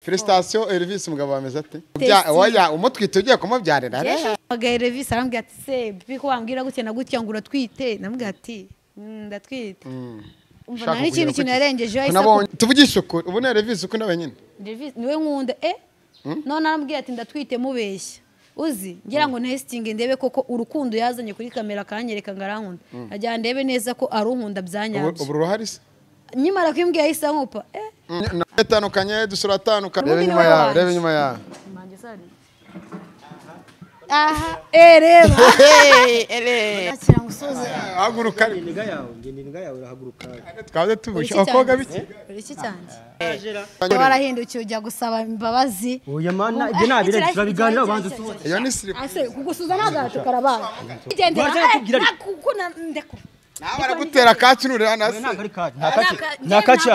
Félicitations Elvis, umugabo wameze ate? Oya, umutwite ugiye kumubyarira. Magaye Elvis arambwira ati se biko wambwira gutya na gutya ngo uratwite, namubwira ati ndatwite. Umva nta n'ikintu kintu yarengeje ahise. Tuvugishe ukuri, ubu ni Elvis ukunda wenyine. Elvis niwe nkunda none arambwira ati ndatwite mubeshya. Uzi ngira ngo testing ndebe koko urukundo yazanye kuri kamera kanyereka ngarankunda. Ajya ndebe neza ko arunkunda byanyabyo. Ubu ruhari se? Nyimara kwimbwiye ahise ankupa. Natandukanye dusura atandukanye. Rebe nyuma ya, rebe nyuma ya. Aha, reba. Akira ngusoze. Haguruka. Ninga yawe, ninga yawe urahaguruka. Twaze tubusha akoga biki? Uri iki cyanjye? Warahindukiye ujya gusaba imbabazi. Oya mana, ibyo nabire turabiganira banze usoze. Iyo ni slip. Ase kugusuza nagato karabaye. Igendera nakukuna ndeko. Nawe aragutera kacinurira nase. Nta kaci.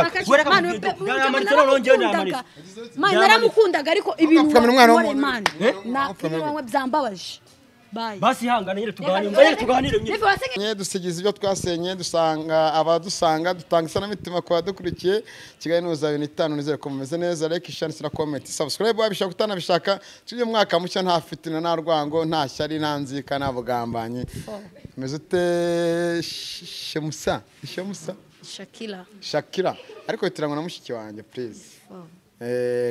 Mani naramukundaga ariko ibintu w'umuntu na ibintu byambabaje. Bye. Basi hangana nyine tuganire, tuganire nyine. Dusigize ibyo twasenye dusanga abadusanga dutanga isanamitima kwa dukurikiye Kigali News 25 nizere ko mumeze neza. Like, share na comment, subscribe wabishaka utanabishaka. Tujye mwaka mushya nta fitina nta rwango nta shyari nta nzika nta bugambanye. Meze ute Shemusa? Shemusa Shakira. Shakira ariko bitirango na mushiki wanjye please.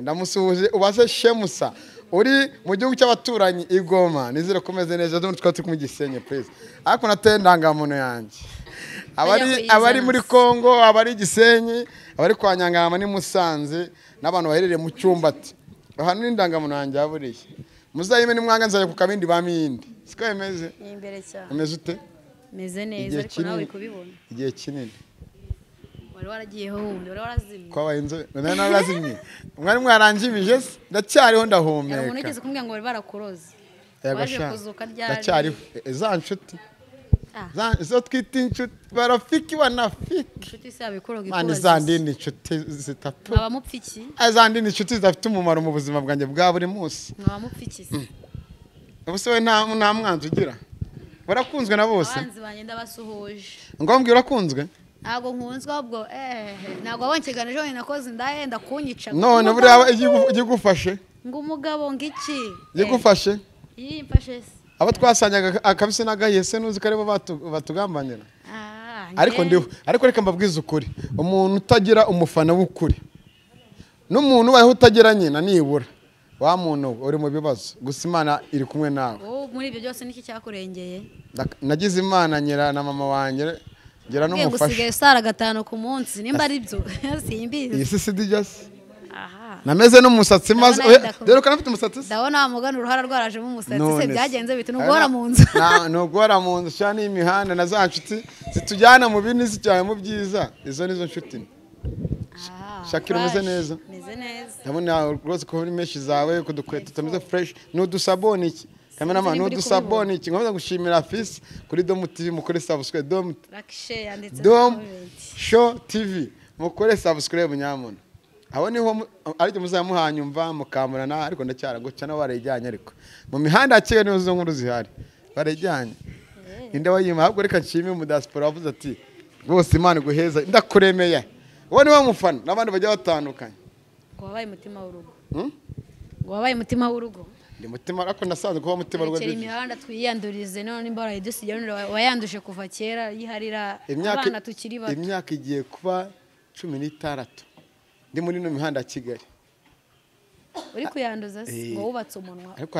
Ndamusuhuje ubaze Shemusa uri mu gihugu cy'abaturanyi igoma nizere komeze neza dore twari turi kumugisenye please. Ariko nateye ndangamuntu yanjye abari muri Kongo, abari Gisenyi, abari kwa Nyangama ni Musanze n'abantu baherereye mu Cyumbati. Hano n'indangamuntu yanjye yaburiye. Muzayime nimwanga nzaje ku kabindi ba mindi. Siko yemeze? Ni imbere cyane. Ameze ute? Meze neza ariko nawe kubibona. Igihe kinini. Wari waragiyeho wundi, wari warazimye. Kwabaye inzobe, nari narazimye. Mwari mwaranjimije se? Ndacyariho ndahumeka. Umuntu yigeze kumbwira ngo bari barakuroze. Waje kuzuka ryari? Ndacyariho. Za nshuti. Izo twita inshuti barafiki banafiki. Inshuti se abikoroga ikubaza. Mani zandi ni inshuti zitapfa. Mwaba mupfiki? Azandi ni inshuti zidafite umumaro mu buzima bwanjye bwa buri munsi. Mwaba mupfiki se? Ubuse we nta mwanzi ugira. Warakunzwe na bose? Abanzi banjye ndabasuhuje. Ngo mbwira urakunzwe? Ntabwo nkunzwe ahubwo ntabwo wabonye ejo nakoze ndahenda kunyica. None buriya igufashe? Ngo umugabo ngiki? Igufashe? Yimfashe se. Abo twasanyaga akabise nagahiye se nuzi karebo batugambanira. Ariko ndiho, ariko reka mbabwize ukuri. Umuntu utagira umufana w'ukuri n'umuntu ubayeho utagira nyina nibura wa muntu uri mu bibazo. Gusa Imana iri kumwe nawe. Wowe muri ibyo byose niki cyakurengeye? Nagize Imana nyira na mama wanjye ngira no mufasha. Ngusigaye usara 5 ku munsi nimba ari byo simbizi. Iyi si dijasi. Aha. Nameze n'umusatsi maze dore ko nafite umusatsi. Ndabona mugana uruhara rwarajemo umusatsi se byagenze bite nugora mu nzu. Na nugora mu nzu cyane imihanda na za nshuti zitujyana mu bini zijyana mu byiza. Izo nizo nshuti. Shakira umeze neza. Meze neza. Ndabona rwose ko uri meshi zawe kudukweta tumeze fresh n'udusaboni iki. Cameraman n'udusaboni iki. Nkomeza gushimira Fils kuri Dom TV mukore subscribe Dom Dom Show TV mukore subscribe nyamuna. Aho niho ariko muzamuhanyumva mukamurana ariko ndacyaraguca na barejyanye ariko mu mihanda ya Kigali nizo nkuru zihari barejyanye. Inde wayima ahubwo reka nshime mu diaspora wavuze ati rwose Imana iguheza ndakuremeye. Wowe niwe mufana n'abandi bajya batandukanye. Ngo wabaye mutima w'urugo. Ngo wabaye mutima w'urugo. Ndi mutima ariko nasanzwe kuba mutima w'urugo. Kera imihanda twiyandurize none nimba warayidusigiye wayanduje kuva kera yiharira abana tukiri bato. Imyaka igiye kuba 16. Ndi muri no mihanda ya Kigali. Uri kuyanduza se ngo wubatse umunwa. Ariko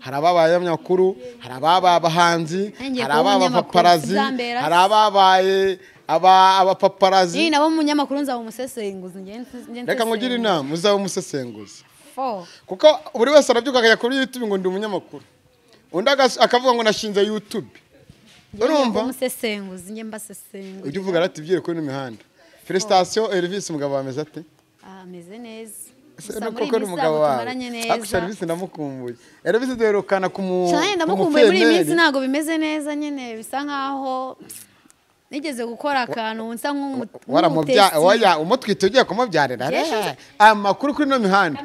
hari ababaye abanyamakuru, hari ababaye abahanzi, hari ababaye abapaparazi, hari ababaye abapaparazi. Ni nabo umunyamakuru nzaba umusesenguzi nge. Reka nkugire inama uzaba umusesenguzi. Kuko buri wese arabyuka akajya kuri YouTube ngo ndi umunyamakuru. Undi akavuga ngo nashinze YouTube. Urumva? Umusesenguzi nge mbasesenguzi. Ujye uvuga ati byire kuri no mihanda. Félicitations Elvis umugabo wameze ate? Ameze neza. Gusa muri umugabo wawe. Ariko Elvis ndamukumbuye. Elvis duherukana ku mu cyane ndamukumbuye muri iyi minsi ntago bimeze neza nyene bisa nkaho nigeze gukora akantu nsa nk'umutesi. Oya umutwite ugiye kumubyarira. Amakuru kuri no mihanda.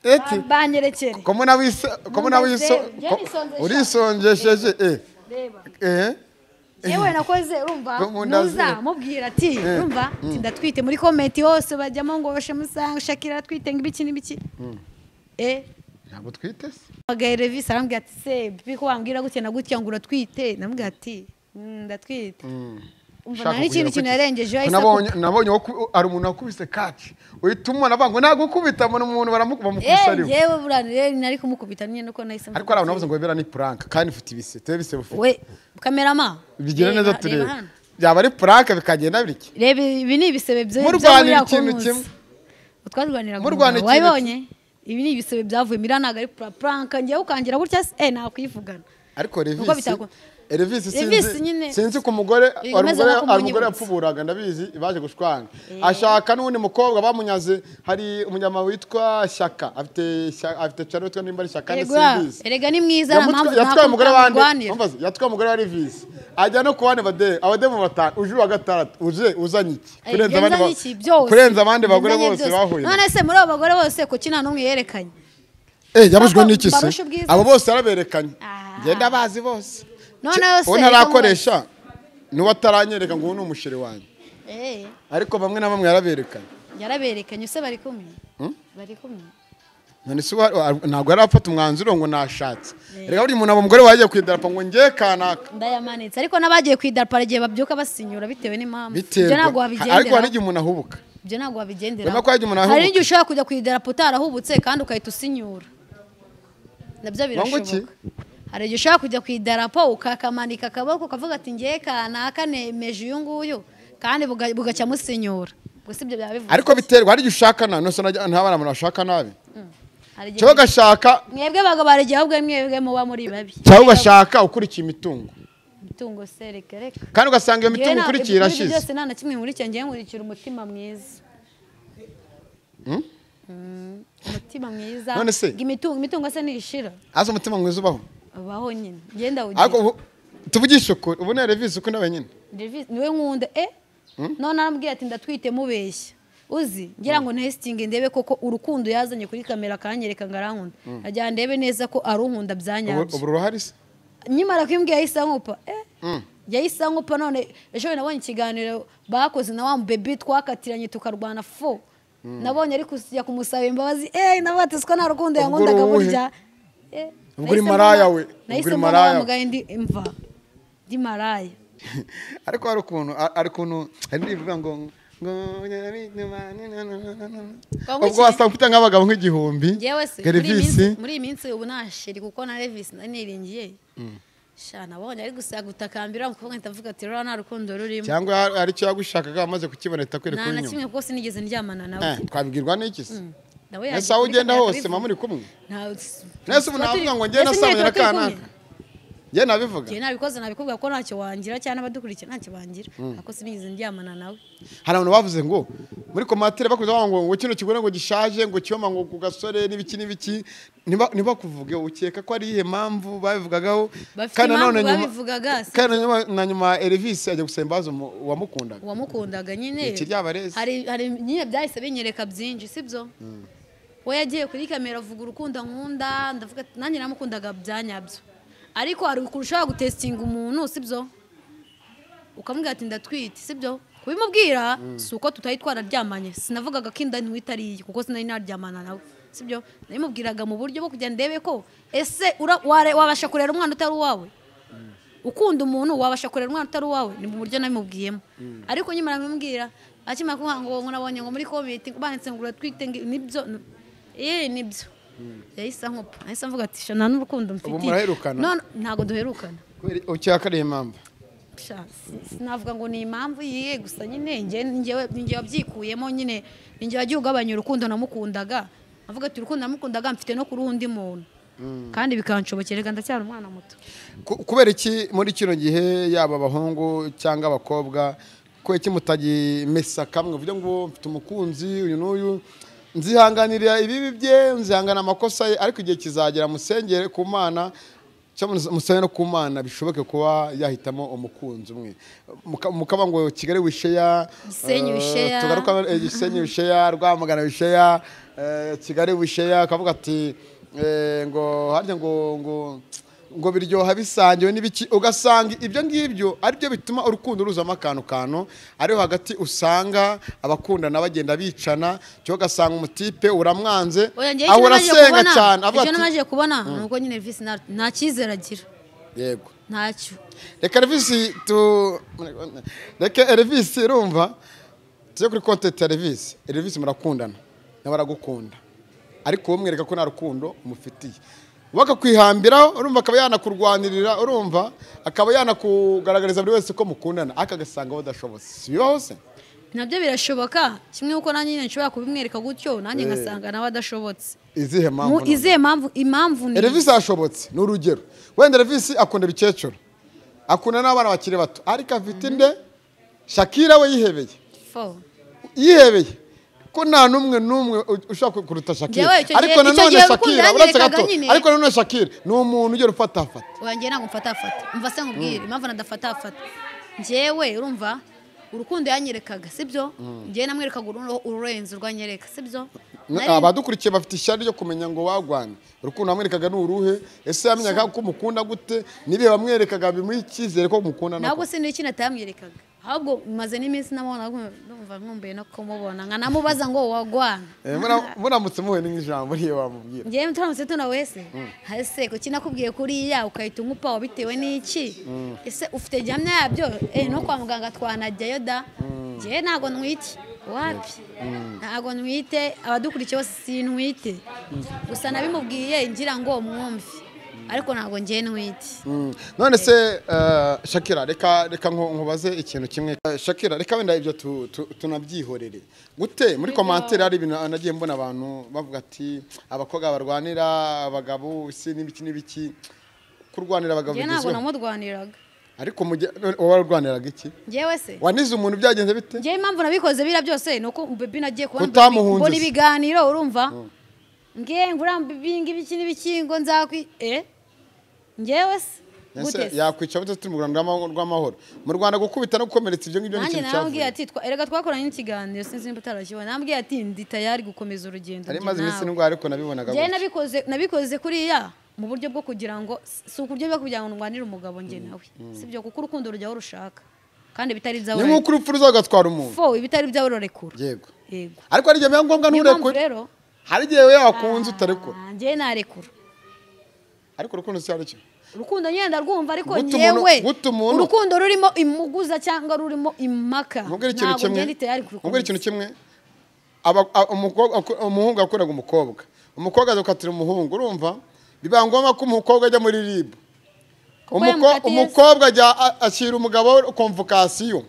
Eti banyerekere. Komona wiso urisonjesheje Reba. Yewe nakoze urumva nuza mubwira ati urumva ndatwite muri comment hose bajyamo ngo bashe musanga Shakira atwite ngibiki n'ibiki. Ntabwo twite se. Magaye Elvis arambwira ati se biko wambwira gutya na gutya ngo uratwite, namubwira ati ndatwite. Umva nari ikintu kintu yarengeje yahise nabonye ari umuntu wakubise kaci uhita umubona avuga ngo nagukubita mbona umuntu baramukubisa ariwe. Yewe burane nari kumukubita nyine nuko nahise. Ariko ari abantu bavuze ngo bera ni prank kandi ufite ibise tebe bise bufite. We cameraman bigira neza turebe byaba ari prank bikagenda biriki. Reba ibi ni ibisebe byo murwanira ikintu kimwe utwarwanira wabonye ibi ni ibisebe byavuye mira ntago ari prank ngiye ukangira gutya se nakwivugana. Ariko Elvis sinzi ku mugore umugore yapfuburaga ndabizi baje gushwana ashaka n'undi mukobwa bamunyaze. Hari umunyama witwa Shaka afite channel witwa nimba ari Shaka simbizi. Erega ni mwiza nta mpamvu yatwaye umugore wandi umbaze yatwaye umugore wa Elvis ajya no kubane bade abademu batanu uje wa gatandatu uje uzanye iki kurenza abandi bagore bose bahuye. None se muri abo bagore bose kuki nta n'umwe yerekanye? Yabujwe n'iki se? Abo bose araberekanye ngenda bazi bose. None ntarakoresha nuwo ataranyereka ngo uyu ni umusheri wanjye. Ariko bamwe na bamwe yaraberekanye. Yaraberekanye se bari kumwe? Bari kumwe. None se ntabwo yarafata umwanzuro ngo nashatse. Reka buri muntu abo mugore wagiye kwidarapo ngo ngiye kanaka. Ndayamanitse ariko nabagiye kwidarapo igihe babyuka basinyura bitewe n'impamvu. Ibyo ntabwo wabigendera. Ariko hari igihe umuntu ahubuka. Ibyo ntabwo wabigendera. Hari igihe ushobora kujya kwidarapo utarahubutse kandi ukahita usinyura. Nabyo birashoboka. Hari igihe ushobora kujya ku idarapo ukakamanika akaboko ukavuga ati ngiye kanaka nemeje uyu nguyu kandi bugacya musinyura. Gusa ibyo byaba bivuze. Ariko biterwa hari igihe ushaka na none nta bana bashaka nabi. Cyo gashaka mwebwe bagabo barigiye ahubwo mwebwe muba muri babi. Cyo gashaka ukurikiye imitungo. Imitungo se reka reka. Kandi ugasanga iyo mitungo ukurikiye irashize. Byose nta na kimwe nkurikiye ngiye nkurikira umutima mwiza. Umutima mwiza. Imitungo se nishira. Azo umutima mwiza ubaho. Baho nyine ngenda ugiye. Ariko tuvugishe ukuri ubu na Elvis uko nawe nyine. Elvis niwe nkunda none arambwira ati ndatwite mubeshya. Uzi ngira ngo ntestinge ndebe koko urukundo yazanye kuri kamera kanyereka ngarankunda. Ajya ndebe neza ko arunkunda byanyabyo. Ubu ruhari se? Nyimara kwimbwiye yahise ankupa. Yahise ankupa none ejo nabonye ikiganiro bakoze na wa baby twakatiranye tukarwana fo. Nabonye ari kujya kumusaba imbabazi nawe ati siko nta rukundo yankundaga burya. Ubwo uri maraya we, ubwo maraya mugaye ndi imva ndi maraya. Ariko hari ukuntu hari ndivuga ngo ubwo wasanga ufite nk'abagabo nk'igihumbi. Ngewe se muri iyi minsi ubu nashiri kuko na Elvis niringiye. Sha nabonye ari gusa gutakambira umukobwa ndavuga ati rora nta rukundo rurimo. Cyangwa ari cyo yagushakaga amaze kukibona itakwereka inyuma. Nta na kimwe kuko sinigeze ndyamana nawe. Twabwirwa n'iki se? Ese aho ugenda hose mama muri kumwe? Nese ubu navuga ngo ngiye nasabanye na kanaka. Ngiye nabivuga. Ngiye nabikoze nabikubwira ko ntacyo wangira cyane abadukurikiye ntacyo bangira. Ako sinigeze ndyamana nawe. Hari abantu bavuze ngo muri komatire bakuze bavuga ngo kino kigore ngo gishaje ngo cyoma ngo ku gasore n'ibiki n'ibiki niba kuvuge ukeka ko ari iyihe mpamvu babivugagaho. Kandi none nyuma kandi na nyuma Elvis ajya gusembaza uwamukundaga. Uwamukundaga nyine. Hari nyine byahise binyereka byinshi sibyo? We yagiye kuri kamera avuga urukundo nkunda ndavuga nanjye namukundaga byanyabyo. Ariko hari ukurushaho gutestinga umuntu sibyo? Ukamubwira ati ndatwite sibyo? Kubimubwira si uko tutari twararyamanye sinavugaga ko inda ntwitariye kuko sinari naryamana nawe sibyo? Nabimubwiraga mu buryo bwo kujya ndebe ko ese wabasha kurera umwana utari uwawe. Ukunda umuntu wabasha kurera umwana utari uwawe ni mu buryo nabimubwiyemo. Ariko nyuma namubwira akimara kuvuga ngo nabonye ngo muri comment banditse ngo uratwite nibyo. Nibyo. Yahise ankupa. Nahise mvuga ati nta n'urukundo mfitiye. Ubu muraherukana? No ntago duherukana. Ukeka ari impamvu? Sinavuga ngo ni impamvu yiye gusa nyine ngewe wabyikuyemo nyine ninjye wagiye ugabanya urukundo namukundaga. Avuga ati urukundo namukundaga mfite no kuri undi muntu. Kandi bikanshobokera reka ndacyari umwana muto. Kubera iki muri kino gihe yaba abahungu cyangwa abakobwa ko iki mutagimesa kamwe uvuge ngo mfite umukunzi uyu n'uyu nzihanganira ibibi bye nzihangana amakosa ye ariko igihe kizagera musengere ku Mana cyangwa musengere no ku Mana bishoboke kuba yahitamo umukunzi umwe mukaba ngo Kigali wisheya Gisenyi wisheya tugaruka Gisenyi wisheya Rwamagana wisheya Kigali wisheya akavuga ati ngo harya ngo ngo biryoha bisangiwe n'ibiki, ugasanga ibyo ngibyo ari byo bituma urukundo ruzamo akantu kantu ariho hagati usanga abakundana bagenda bicana, cyo ugasanga umutipe uramwanze aho urasenga cyane. Icyo namaje kubona nuko nyine Elvis nta cyizere agira. Yego ntacyo. Reka Elvis reka Elvis urumva tujye kuri content ya Elvis. Elvis murakundana nawe aragukunda, ariko wowe mwereka ko nta rukundo umufitiye, bakakwihambiraho urumva, akaba yanakurwanirira urumva, akaba yanakugaragariza buri wese ko mukundana, ariko agasanga badashobotse. Bibaho se? Nabyo birashoboka, kimwe uko nanjye nyine nshobora kubimwereka gutyo nanjye ngasanga nawe adashobotse. Izihe mpamvu? Izihe mpamvu? Impamvu ni Elvis ashobotse ni urugero, wenda Elvis akunda ibikecuru, akunda n'abana bakiri bato, ariko afite inde Shakira we yihebeye. Yihebeye ko nta numwe numwe ushaka kuruta Shakira, ariko nanone Shakira uretse gato, ariko nanone Shakira ni umuntu ugera ufata fata. Wanjye ntabwo mfata fata, umva se nkubwire impamvu nadafata fata. Njyewe urumva urukundo yanyerekaga, sibyo? Njyewe namwerekaga ururenze urwanyereka, sibyo? Abadukurikiye bafite ishyari ryo kumenya ngo wagwana urukundo wamwerekaga ni uruhe, ese yamenyaga ko mukunda gute, nibihe bamwerekaga bimuha icyizere ko mukunda? Ntabwo se n'iki natayamwerekaga, ahubwo maze n'iminsi namubona ndumva nkumbuye no kumubona nkanamubaza ngo wagwana. Muramutse muhuye n'ijambo riyo wamubwira? Njyewe turamutse tunawese ese kuki nakubwiye kuriya ukahita unkupa wabitewe n'iki? Ese ufite gihamya yabyo? No kwa muganga twanajyayo da. Njyewe ntabwo ntwite, wapi ntabwo ntwite, abadukurikiye bose sintwite, gusa nabimubwiye ngira ngo mwumve, ariko ntabwo njye ntwite. None se Shakira, reka nkubaze ikintu kimwe. Shakira, reka wenda ibyo tunabyihorere gute. Muri commentaire hari ibintu nagiye mbona abantu bavuga ati abakobwa barwanira abagabo isi n'ibiki n'ibiki, kurwanira abagabo bigezweho. Ntabwo namurwaniraga. Ariko warwaniraga iki? Njyewe se wanize umuntu byagenze bite? Njyewe impamvu nabikoze bira byose nuko baby nagiye kubona mbona ibiganiro urumva ngiye ngura mbibingi ibiki n'ibiki ngo nzakwi njyewe se gute yakwica bute turi mu Rwanda rw'amahoro? Mu Rwanda gukubita no gukomeretsa ibyo ngibyo ni ikintu cyavuye. Nambwiye ati erega twakoranye n'ikiganiro sinzi nimba utarakibona, nambwiye ati ndi tayari gukomeza urugendo. Ari maze iminsi n'indwara ariko nabibonaga. Njyewe nabikoze kuriya mu buryo bwo kugira ngo si uburyo bwo kugira ngo ndwanire umugabo njye nawe, sibyo? Kuko urukundo rujyaho rushaka kandi bitari byawe, ni nkuko urupfu ruzagatwara umuntu fo ibitari byawe rurekura. Yego yego, ariko ari gihe ngombwa nturekure, hari igihe we wakunze utarekura. Njye narekura, ariko urukundo si aricyo. Urukundo nyine ndarwumva, ariko nyewe urukundo rurimo imuguza cyangwa rurimo impaka ntabwo njye ndi tayari kurukundo. Mubwire ikintu kimwe, umuhungu yakundaga umukobwa, umukobwa azakatira umuhungu, urumva biba ngombwa ko umukobwa ajya muri RIB, umukobwa ajya ashyira umugabo convocation,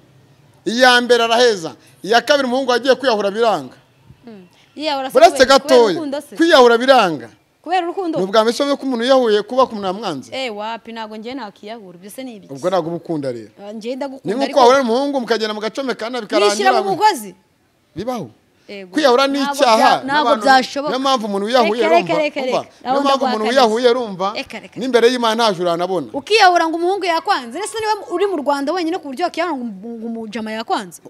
iya mbere araheza, iya kabiri umuhungu agiye kwiyahura biranga. Uretse gatoya kwiyahura biranga kubera urukundo. Nubwo amesho ko umuntu yahuye kuba ku mwanze. Wapi ntabwo njye nakiyahura, ibyo se ni ibiki? Ubwo ntabwo ubukunda rero. Njye ndagukunda, ariko ni nkuko wahura n'umuhungu mukagenda mugacomekana bikarangira. Nishyira mu mugozi bibaho. Kwiyahura ni icyaha, ntabwo byashoboka. Niyo mpamvu umuntu wiyahuye urumva, niyo mpamvu umuntu wiyahuye urumva n'imbere y'Imana nta juru anabona. Ukiyahura ngo umuhungu yakwanze, ese niwe uri mu Rwanda wenyine ku buryo wakiyahura ngo umujama yakwanze?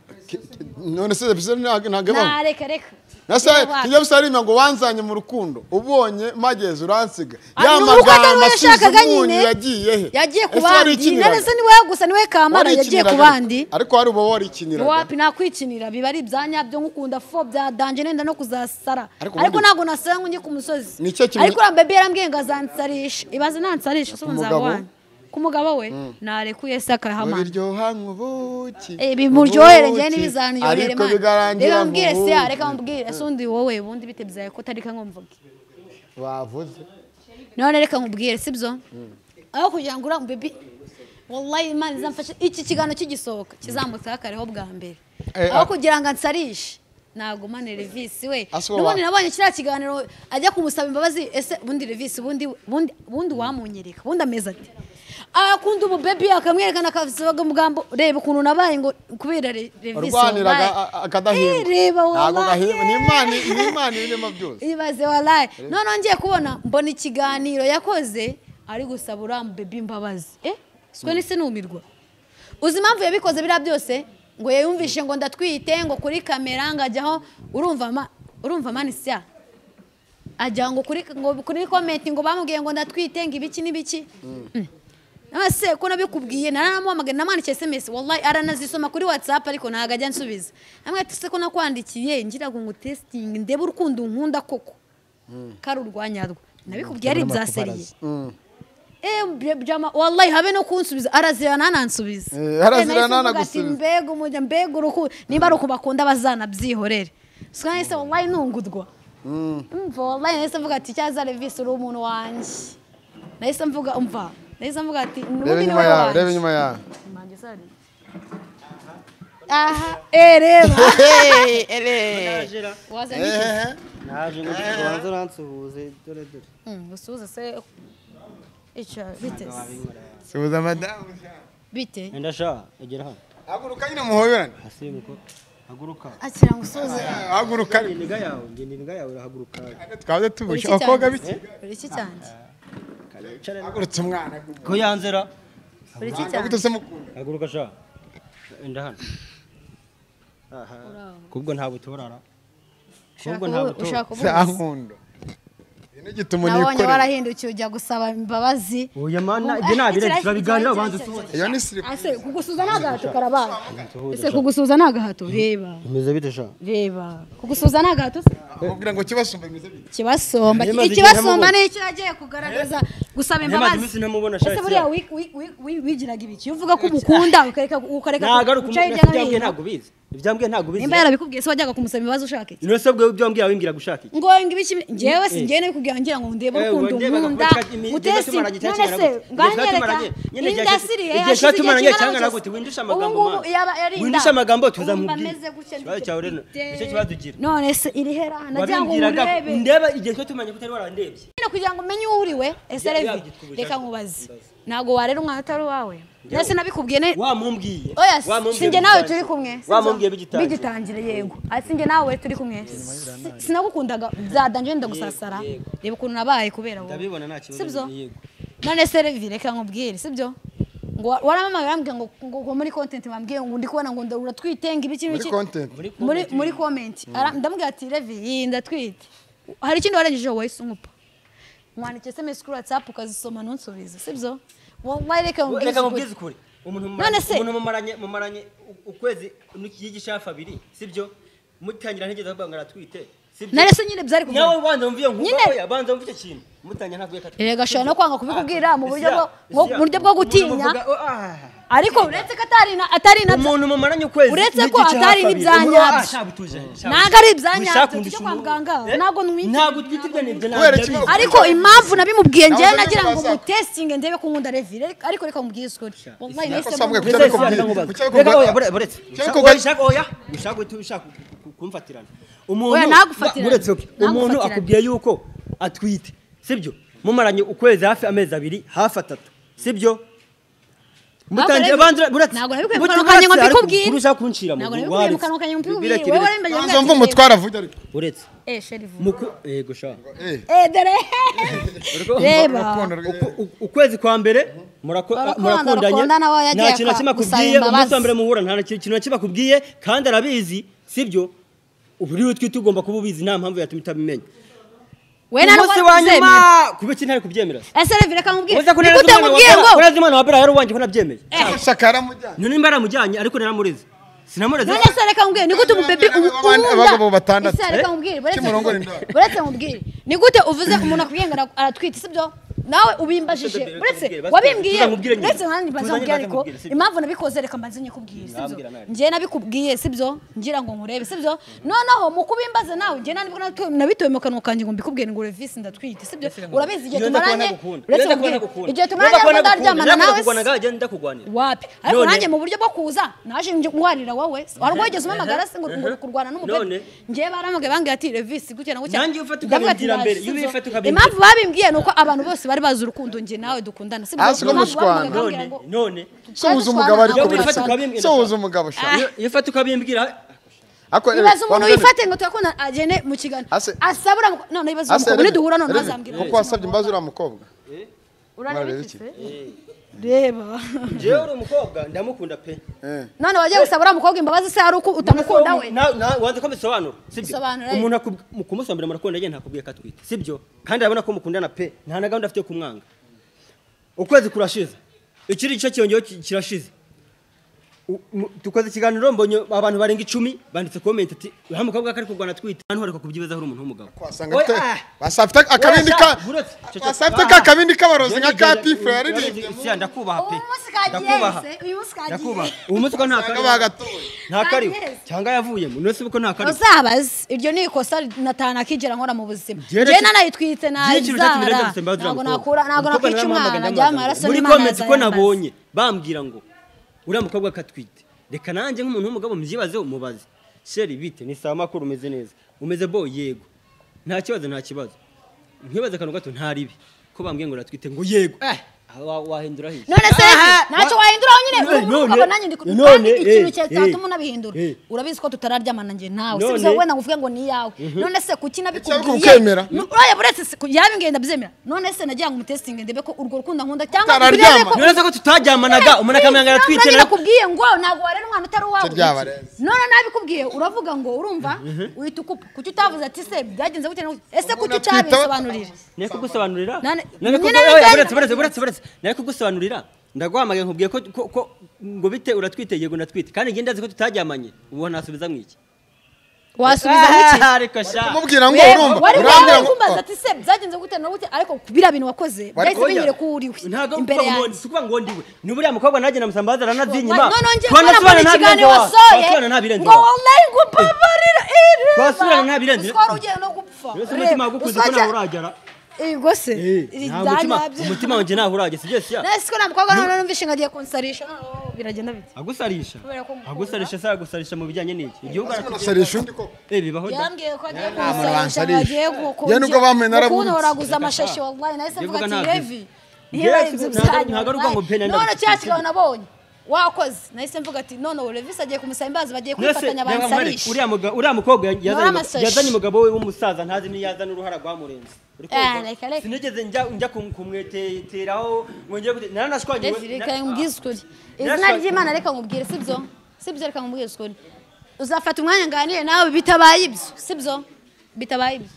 None se ntabwo ibaho. Reka reka. Nase kijya bisarima ngo wanzanye mu rukundo ubonye mageze uransiga ya magambo yashakaga nyine yagiye he? Yagiye ku bandi. None se niwe gusa niwe kamara yagiye ku bandi, ariko hari ubo warikiniraga. Wapi nakwikinira, biba ari ibyanyabyo nkukunda fo bya danje nenda no kuzasara, ariko ntabwo nasara ngo njye ku musozi. Ariko uriya baby yarambwiye ngo azansarisha, ibaze nansarisha so nzabana ku mugabo we narekuye se akahamana. Biryoha nk'ubuki bimuryohere njye n'ibizanyohere man. Reka mbwire se, reka mbwire ese undi wowe ubundi bite byaye ko tarika nkomvuge bavuze none reka nkubwire sibyo? Aho kugira ngo uriya baby wallahi Imana izamfashe iki kiganiro kigisohoka kizamutakareho bwa mbere, aho kugira ngo ansarishe ntabwo mane Elvis we. Nubundi nabonye kiriya kiganiro ajya kumusaba imbabazi, ese ubundi Elvis ubundi wamunyereka ubundi ameze ati akunda ubu baby akamwerekana akavuga umugambo, reba ukuntu nabaye ngo kubera Elvis urwaniraga akadahimba. Reba wallahi ni Imana irema byose, ibaze wallahi. None ngiye kubona mbona ikiganiro yakoze ari gusaba uriya baby imbabazi, siko nise numirwa. Uzi impamvu yabikoze biriya byose? Ngo yayumvishe ngo ndatwite ngo kuri kamera ngajyaho, urumva mani sya Ajya ngo kuri comment ngo bamubwiye ngo ndatwite ngo ibiki n'ibiki. Nase ko nabikubwiye naramuhamagaye namwandikiye SMS wallahi aranazisoma kuri WhatsApp ariko ntago ajya nsubiza. Namwe ati se ko nakwandikiye ngira ngo testing ndebe urukundo nkunda koko. Karurwanyarwo. Nabikubwiye ari bya seriye. Jama wallahi habe no kunsubiza arazira nanansubiza. Arazira nanagusubiza. Mbega umujya mbega urukundo nimba ari ukubakunda bazana byihorere. Swa nese wallahi nungudwa. Umva wallahi nese mvuga ati cyaza Levis uri umuntu wanje. Nahise mvuga umva. Nahise mvuga ati nubundi ni wewe. Reba inyuma ya. Manje sari. Aha, reba. Ele. Wazanye iki? Naje ngo tubanze uransuhuze dore dore. Usuhuze se icyo bite? Suhuza madamu. Bite? Enda sha, egera hano. Haguruka nyine muhoberane. Asimuko. Haguruka. Akira ngo usuhuze. Haguruka. Iniga yawe, ngende iniga yawe irahaguruka. Twaze tubusha abakobwa biki? Uri iki cyanjye? Hagurutse umwana. Ko yanzera. Uri iki cyanjye? Gute se mukunda? Haguruka sha. Enda hano. Aha. Kubwo nta butorara. Kubwo nta butorara. Ushaka kuvuga. Sankundo. Nigituma nikore. Nabonye warahindukiye ujya gusaba imbabazi. Oya mana ibyo nabire turabiganira banze usuhuze. Iyo ni slip. Ase kugusuza nagahato karabaye. Ese kugusuza nagahato reba. Imeze bite sha? Reba. Kugusuza nagahato se? Akubwira ngo kibasumba imeze bite? Kibasomba. Ikibasomba ni icyo yagiye kugaragaza gusaba imbabazi. Ese buriya wigiraga ibiki? Uvuga ko umukunda ukareka guca hirya no hino. Ntabwo ubizi. Ibyambwiye ntabwo ubizi. Nimba yarabikubwiye se wajyaga kumusaba imbabazi ushaka iki? None se bwo byambwiye wimbwira gushaka iki? Ngo ibiki njyewe si njyewe nabikubwiye ngira ngo ndebe urukundo nkunda. Mutesi none se nganyereka indasiriye igihe tumaranye cyangwa nagute windusha amagambo man. Windusha amagambo tuzamubwira. Ikibazo cyawe rero nicyo kibazo ugira. None se iri hera nagira ngo urebe. Ndeba igihe cyo tumanye kutari warandebye. Nyine kugira ngo umenye uwo uriwe ese Levi reka nkubaze. Ntago warera umwana utari wawe. Nase nabikubwiye ne wamumbwiye. Oya sinjye nawe turi kumwe. Wamumbwiye bigitangire yego. Sinjye nawe turi kumwe. Sinagukundaga byadanje ndagusasara. Reba ukuntu nabaye kubera wowe. Ndabibona nta kibazo yego. None se Levi reka nkubwire sibyo? Ngo waramamaye bambwiye ngo muri content bambwiye ngo ndi kubona ngo uratwitenga ibiki biki. Muri comment. Ndamubwira ati Levi ndatwite. Hari ikindi warengeje wahise unkupa. Mwandike SMS kuri WhatsApp ukazisoma ntunsubize sibyo? Wallahi reka nkubwize ukuri. Umuntu mumaranye ukwezi n'igice abiri sibyo? Mutangira ntigeze avuga ngo aratwite sibyo? Nare se nyine byari kuvuga. Nawe banza umviye nkuko banza umviye ikintu. Mutangira ntabwo yakatwe. Erega shaka no kwanga kubikubwira mu buryo bwo gutinya. Ariko uretse ko atari na umuntu mumaranye ukwezi uretse ko atari n'ibyanyabyo. Ntago ari ibyanyabyo tujye kwa muganga ntago nwite. Ntago twite ibyo nibyo nabyo. Ariko impamvu nabimubwiye njye nagira ngo mutesting ndebe ko nkunda Levi ariko reka mubwiye ukuri. Wallahi nahise Oya kumfatirana. Umuntu uretse umuntu akubwiye yuko atwite sibyo? Mumaranye ukwezi hafi amezi abiri hafi atatu sibyo? Mutangiye banza buretse ntabwo nabikuye mu kanwa kanjye ngo mbikubwire kurusha kunshira mu ntabwo nabikuye mu kanwa kanjye ngo mbikubwire wowe warembaje ngo mva umutwara avuga ariko uretse sherifu yego sha dore reba ukwezi kwa mbere murakundanye nta kintu na kimwe akubwiye umunsi wa mbere muhura nta kintu na kimwe akubwiye kandi arabizi sibyo? Ubu rero twite ugomba kuba ubizi nta mpamvu yatuma utabimenya. We na umunsi wa nyuma kuba iki ntari kubyemera. Ese Levi reka nkubwire. Nigute nkubwiye ngo urazi umwana wa Bera yari uwanjye ko nabyemeye. Shaka yaramujyanye. None nimba yaramujyanye ariko naramureze. Sinamureze. None se reka nkubwire nigute umubebi ukunda abagabo batandatu. Ese reka nkubwire buretse nkubwire. Nigute uvuze umuntu akubwiye ngo aratwite sibyo? Nawe ubimbajije uretse wabimbwiye uretse nkanjye mbanza nkubwire ariko impamvu nabikoze reka mbanze nyikubwire sibyo? Njye nabikubwiye sibyo? Ngira ngo nkurebe sibyo? Noneho mu kubimbaza nawe njye nabwo nabitoye mu kanwa kanjye ngo mbikubwire ngo Levis ndatwite sibyo? Urabizi igihe tumaranye uretse nkubwire igihe tumaranye ngo ndaryamana nawe wapi ariko nanjye mu buryo bwo kuza naje ngwarira wowe warwogeze umpamagara se ngo kurwana n'umubebe njye baramagaye bambwiye ati Levis gutya na gutya. Nanjye ufata ukabimbwira mbere iyo ubifata ukabimbwira impamvu babimbwiye nuko abantu bose bari bazi urukundo njye nawe dukundana sibyo? None suhuza umugabo ariko suhuza umugabo sha iyo ufata ukabimbwira Ako ibaze umuntu wifate ngo turakunda agende mu kiganiro asabura none ibaze umukobwa niduhura none azambwira kuko wasabye imbabazi uriya mukobwa urareba iki se Reba. Jewe uri umukobwa ndamukunda pe. None wagiye gusaba uriya mukobwa imbabazi se ari uko utamukunda we? Na wanze ko mbisobanura, sibyo? Umuntu kumusambira murakunda yeye ntakubwiye katwite, sibyo? Kandi arabona ko mukundana pe, nta na gahunda afite kumwanga. Ukwezi kurashize. Ikiri gice cyongeyeho kirashize. Tukoze ikiganiro mbonye abantu barenga 10 banditse comment ati uriya mukobwa kari kurwana twite, hano ariko kubyibaza uri umuntu w'umugabo. Wasanga afite basafite akabindi ka basafite ka kabindi kabarozi nka ka Pifre yaririmbye. Ndakubaha pe. Ndakubaha. Uyu munsi kagiye. Uyu munsi ko nta kari. Nta kari. Cyangwa yavuyemo. None se uko nta kari. Uzabaze. Iryo ni ikosa natana kijera nkora mu buzima. Je nanayitwite nazara. Ntabwo nakura ntabwo nakwica umwana njya amaraso n'Imana. Muri comment ko nabonye bambwira ngo uriya mukobwa katwite, reka nanjye nk'umuntu w'umugabo mubyibazeho mubaze. Sheri bite ni sawa makuru umeze neza, umeze bo yego, nta kibazo nta kibazo. Nkibaza akantu gato nta ribi ko bambwiye ngo natwite ngo yego. Wahindura he? None se ntacyo wahinduraho nyine urumva nanjye ndi kandi ikintu cyatuma unabihindura. Urabizi ko tutararyamana njye nawe, sibyo? Wenda nguvuge ngo ni yawe. None se kuki nabikubwiye? Oya buretse yabingenda ndabyemera. None se nagira ngo umutestinge ndebe ko urwo rukundo nkunda cyangwa none se ko tutaryamanaga umuntu akamyanga aratwite. Nakubwiye ngo ntabwo warera umwana utari uwawe. None nabikubwiye uravuga ngo urumva uhita ukupa. Kuki utavuze ati se byagenze gute? Ese kuki utabisobanurira? Nari kugusobanurira. Buretse nari kugusobanurira ndaguhamagaye nkubwiye ko ngo bite uratwite yego natwite kandi ngende ndazi ko tutaryamanye ubu nasubiza mwiki wasubiza mwiki ariko sha kumubwira ngo urumva urambwira ngo kumbaza ati se byagenze gute no gute ariko bira bintu wakoze byahise binyere ko uriwe imbere yanjye sikuba ngo ndiwe ni buriya mukobwa nanjye namusambaza aranazinyima twanasubana nta birenze wasoye ngo wallahi ngo babarira ere twasubirana nta birenze uswara ugiye no gupfa umutima wagukuze ko nawe uragera Ego se umutima wanje naho urage sibyo siya nese ko namukobwa none numvishe ngagiye kunsarisha biragenda bite agusarisha agusarisha sa agusarisha mu bijyanye n'iki igihugu arakusarisha undi koko bibaho da yambwiye ko agiye kunsarisha agiye gukunja nubwo bamwe narabutse kunoraguza amashashi wallahi nahise mvuga ati heavy ntago ari ngo pena none cyakigabo nabonye wakoze nahise mvuga ati none Levis agiye kumusaba imbabazi bagiye kwifatanya bansarisha uriya mukobwa yazanye umugabo we w'umusaza ntazi ni yazana uruhara rwamurenze. Sinigeze njya kumweteteraho ngo ngiye gute naranashwanye. Reka nkubwize ukuri izina ry'Imana reka nkubwire sibyo sibyo reka nkubwize ukuri uzafata umwanya nganire nawe bitabaye ibyo sibyo bitabaye ibyo.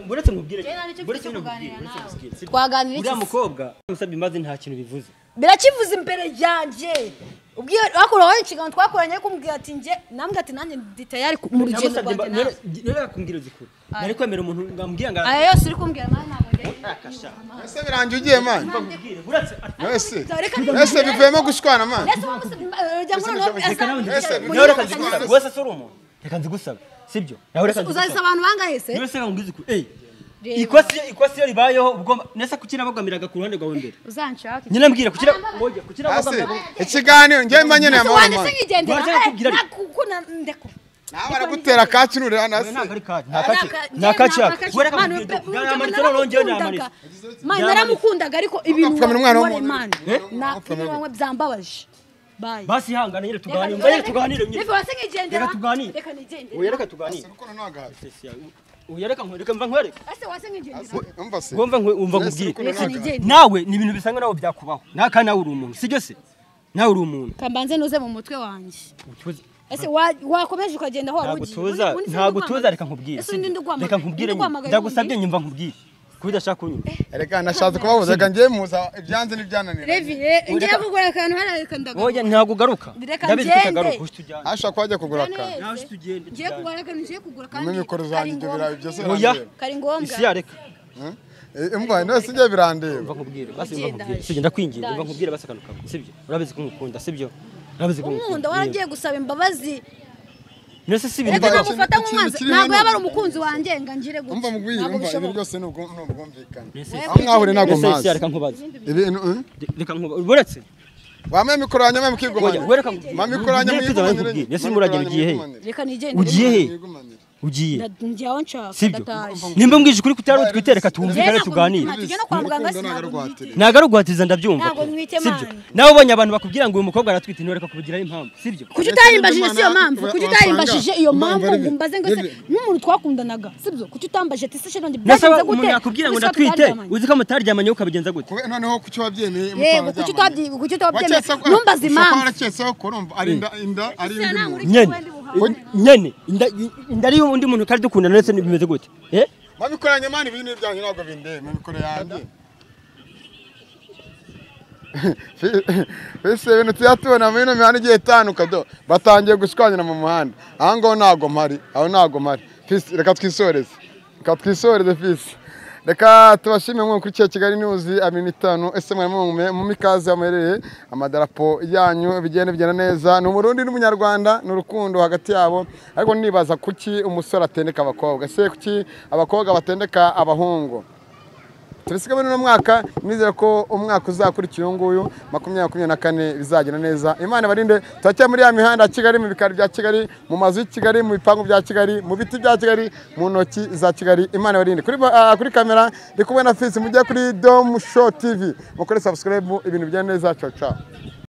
Buretse nkubwire buretse nkubwire twaganira iki uriya mukobwa musabye imbabazi nta kintu bivuze birakivuze imbere yanjye ubwiye akora ikiganiro twakoranye kumbwira ati nje nambwe ati nanjye ndi tayari mu rugendo rwanjye nawe rero kumbwira zikuru nari kwemera umuntu ngambwira nga aya yose uri kumbwira mwana ntabwo ngiye akasha ese birangiye ugiye man ese bivuyemo gushwana man ese wamusabye wese suri umuntu reka nzigusabe sibyo nawe reka uzazisa abantu bangahe se nese ngambwiza ukuri ikosi ribayeho ubwo nese kukina bagamiraga ku ruhande rwawe mbere uzanshaka nyine mbwira kukira oya kukira bagamiraga ikiganiro ngiye manye na mama wande singigendera nakukuna ndeko nawe aragutera kakinurira nase nta kaci man naramukundaga ariko ibintu man na ibintu byambabaje bye basi hangana nyine tuganire tuganire nyine reka singigendera reka tuganire reka nigendere oya reka tuganire uyareka nkwereka mva nkwereka ese wase nkigendera umva se umva nkubwire nawe ni ibintu bisanga nawe byakubaho naka nawe uri umuntu sibyo se nawe uri umuntu kambanze nuze mu mutwe wanjye ese wakomeje ukagenda aho wari ugiye ntabwo tuza reka nkubwire reka nkubwire ndagusabye nyumva nkubwire kubidashaka kunyumva reka nashatse kubabuza reka ngiye muza ibyanze n'ibyananira Levi ngiye kugura akantu hariya reka ndagaruka oya ntabwo ugaruka ndabizi ko utagaruka ashaka ko wajya kugura akantu nawe tugende ngiye kugura akantu ngiye kugura kandi mikoro zanjye ibyo birayi byose oya kari ngombwa isi yareka umva none sijye birandeba umva nkubwire basi umva nkubwire sibyo ndakwinginze umva nkubwire basi akantu kamwe sibyo urabizi ko ngukunda sibyo urabizi ko ngukunda waragiye gusaba imbabazi Nese si ibintu reka namufata nk'umwanzi ntabwo yaba ari umukunzi wanjye nga ngire gutya umva mugwire umva ibi byose ni ubwumvikane aho mwahure ntabwo mpazi reka nkubaze ibintu reka nkubaze buretse wamwe mikoro yanjye mukigumana wereka mama mikoro yanjye mwigumanire nese muragenda ugiye he reka nigende ugiye he Ugiye. Njye aho nshaka Sibyo. ndatashye. Nimba mbwije ukuri kutari utwite reka twumvikane Ntabwo tuganire. tujya no kwa muganga Urukundo ntabwo sinabwo rwatiriza. Ntabwo ari uguhatiriza ndabyumva. Ntabwo nwite Sibyo. mani. Nawe ubonye abantu bakubwira ngo uyu mukobwa aratwite ntiwereka kubigiraho impamvu. Sibyo. Kuki utarimbajije si iyo mpamvu? Kuki utarimbajije iyo mpamvu ngo umbaze ngo se nk'umuntu twakundanaga sibyo? Kuki utambajije ati se sheri Nasaba byagenze umuntu gute? yakubwira ngo Kuki ndatwite tutaryamanye? uzi ko mutaryamanye ukabigenza gute? Noneho kuki wabyemeye Yego, kuki kuki utabyemeye? Ntumbaze impamvu. Waraketse ko urumva ari inda ari indi muntu. Nyene. Nyene inda ari undi muntu kandi dukundana ndetse bimeze gute? Eh? Mabikoranye mani ibintu byanjye ntabwo bindeye mabikore yanjye. Bese ibintu tuyatubona muri ino mihanda igiye itandukanye do batangiye gushwanyira mu muhanda. Aha ngaho ntabwo mpari, aho ntabwo mpari. Fisi reka twisoreze. Reka twisoreze fisi. Reka tubashime mwe kuri Kigali News 25 ese mwari mu mikaze amereye amadarapo yanyu bigende bigenda neza. Ni umurundi n'umunyarwanda ni urukundo hagati yabo, ariko nibaza kuki umusore atendeka abakobwa, ese kuki abakobwa batendeka abahungu? Tubisiga muri uno mwaka, nizera ko umwaka uzakurikira uyu nguyu 2024 bizagenda neza. Imana ibarinde. Turacyari muri ya mihanda ya Kigali, mu bikari bya Kigali, mu mazu y'i Kigali, mu bipangu bya Kigali, mu biti bya Kigali, mu ntoki za Kigali. Imana ibarinde. Kuri kamera ndi kumwe na Fisi, mujye kuri Dom Show TV mukore subscribe, ibintu bigenda neza. Ciao ciao.